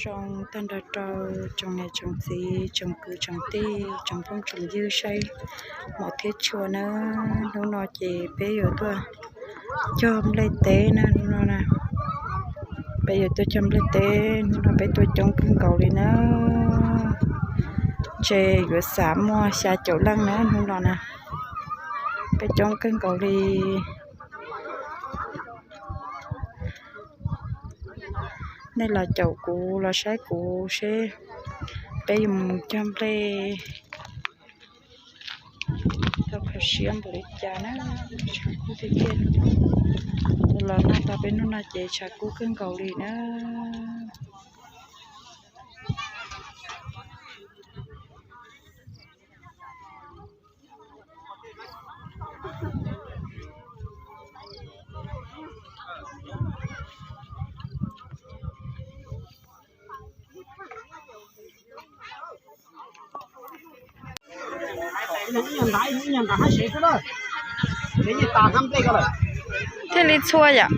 Zoo tag nrho rau tsoom niam tsoom txiv, tsoom kwv tsoom tij, tsoom phooj tsoom ywg saib mos thiab tshua nawb. Hnub no ces peb yuav tuaj cog nplej teb na, hnub no na. Peb yuav tuaj cog nplej teb, hnub no peb tuaj coob kawg nkaus li na. Ntshe yuav xav muaj xya caum leej na hnub no na. Peb coob kawg nkaus li. Nej los caum kuv los saib kuv seb peb yuav mus cog nplej tau kho siab npaum li cas na. Tshav kub tiag tiag. Los nag tau peb hnub no ces tshav kub kawg nkaus li na. Thiaj li txhua yom.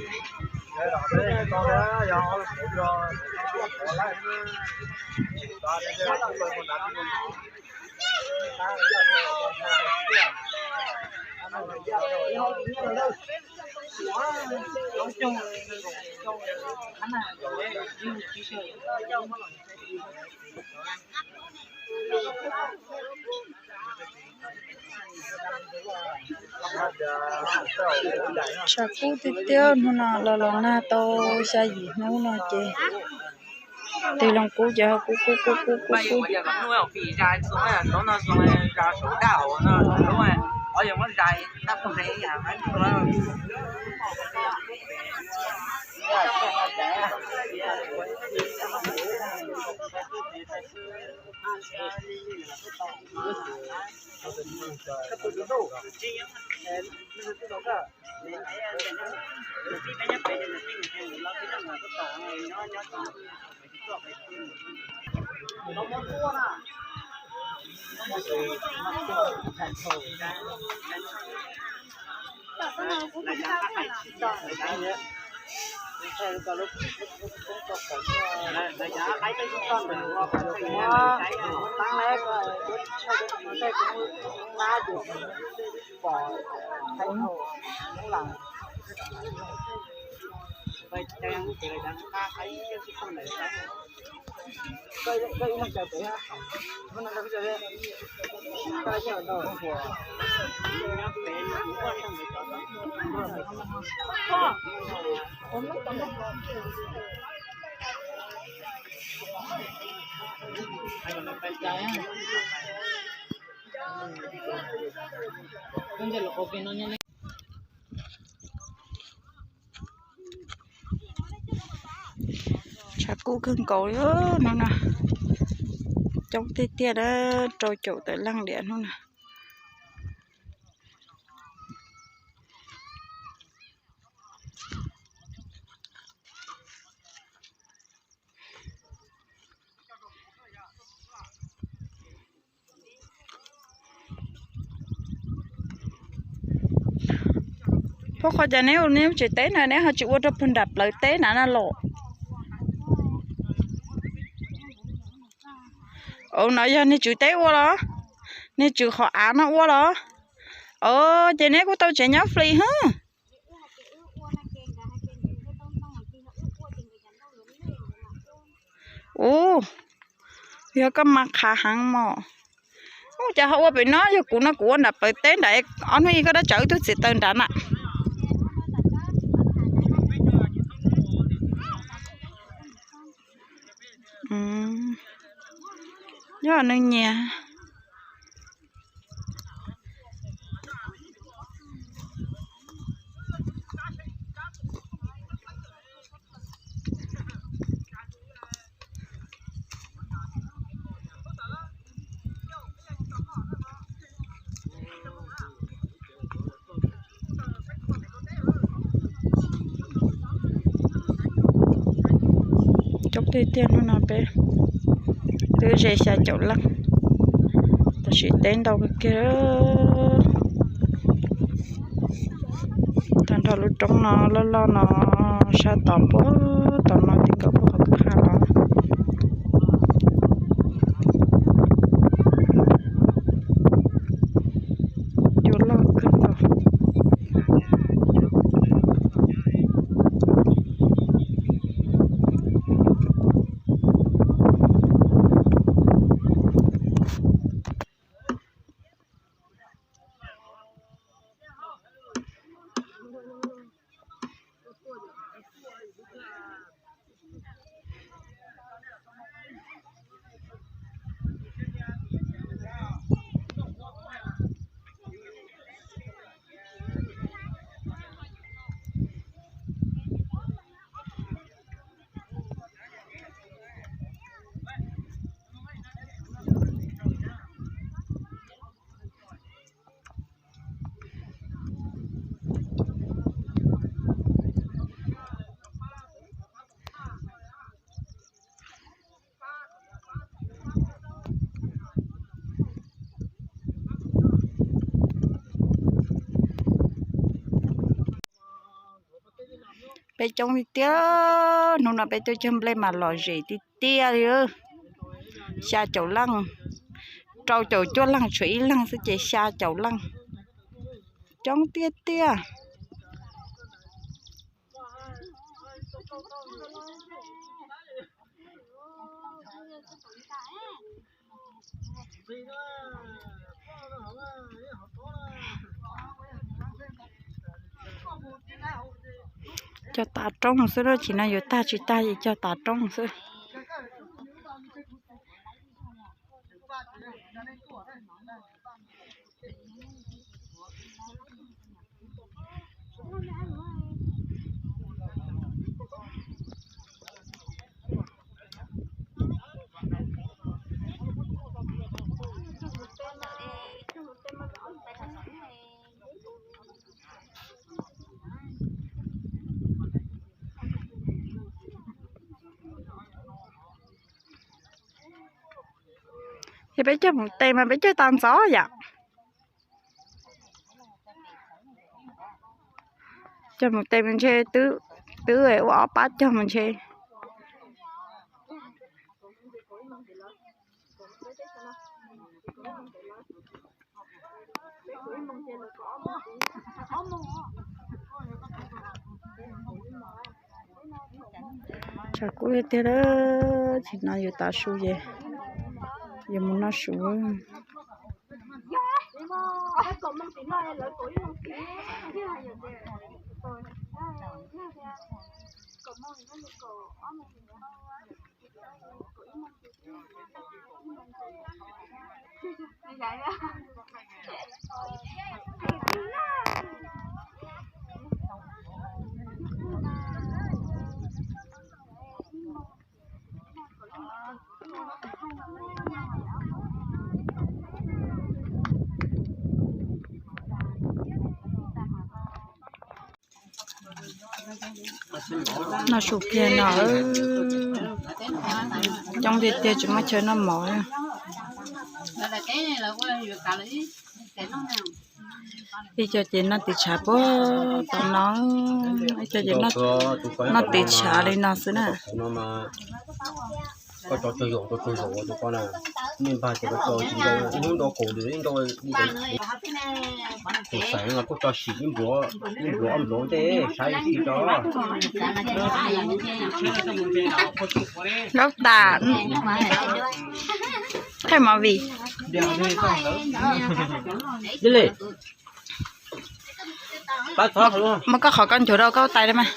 Tshav kub tiag tiag, hnub no los los nag tau xya yim hnub no ces tig loo kub ces ho kub kub kub kub kub kub. Tshav kub kawg nkaus li hnub no, coob tiag tiag na, rau caum tawm leej liam hnub no. Puas qhov cas neb ua neb tsev teb na neb ho tsis ua rau puag nram plawv teb na na los? Ua no yog niag tswv teb ua los? Niag tswv qhov av no ua los? Ces neb kuj tau tsev nyob flis hwb. Ua, yog koj mas qhav heev mos. Ua cas ho ua pem no, yog kuv no kuv ua nram plawv teb nram, ob hnub ib koj dab tsawv tug txiv taws nrad na. Yog nws nyiam. Coob tiag tiag, hnub no peb twb ze xya caum leej, tab sis teb ntau kawg kiag. Tag nrho lub roob no loj loj no, sab tod puag tom no tim nkaus puag qhov kwj ha los. Peb coob tiag tiag, hnub no peb tuaj cog nplej mas lom zem tiag tiag li. Xya caum leej, rau caum cuaj leej tshuav ib leeg xwb ces xya caum leej, coob tiag tiag. Cog tav roob xwb, lub chim no yuav tag tsis tag es cog tav roob xwb. Ces peb cog mus tes mas peb cog tas ntxov yom. Cog mus tes mas ntshe twb ua ob pab cog mas ntshe. Tshav kub tiag tiag, chim no yus tav su ces yus mus noj su. Noj su kiag no, coob tiag tiag tsis muaj chaw noj mov. Ib co ces noj tiv tshav puag tom no, ib co ces noj tiv tshav li no xwb na. Laub tas, thaij movie. Muab koj qhov koj nchuav rau koj tais li mas.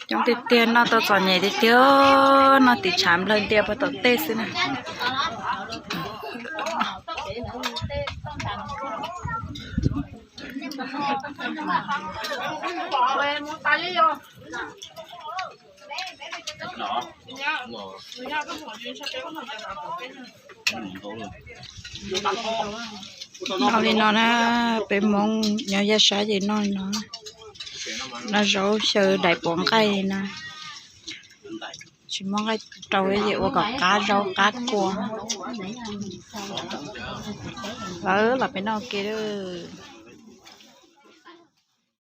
Coob tiag tiag, noj tau txom nyem tiag tiag, noj tiv tshav nplawg ntia puag tom tej xwb na. Noj li no na, peb Hmoob nyob Yaj Sab ces noj li no. Noj zaub xyaw daim puav nqaij li no. Tsis muaj nqaij rau ces ua kom qab zaub qab kua. Lawv los peb noj ua ke lawm.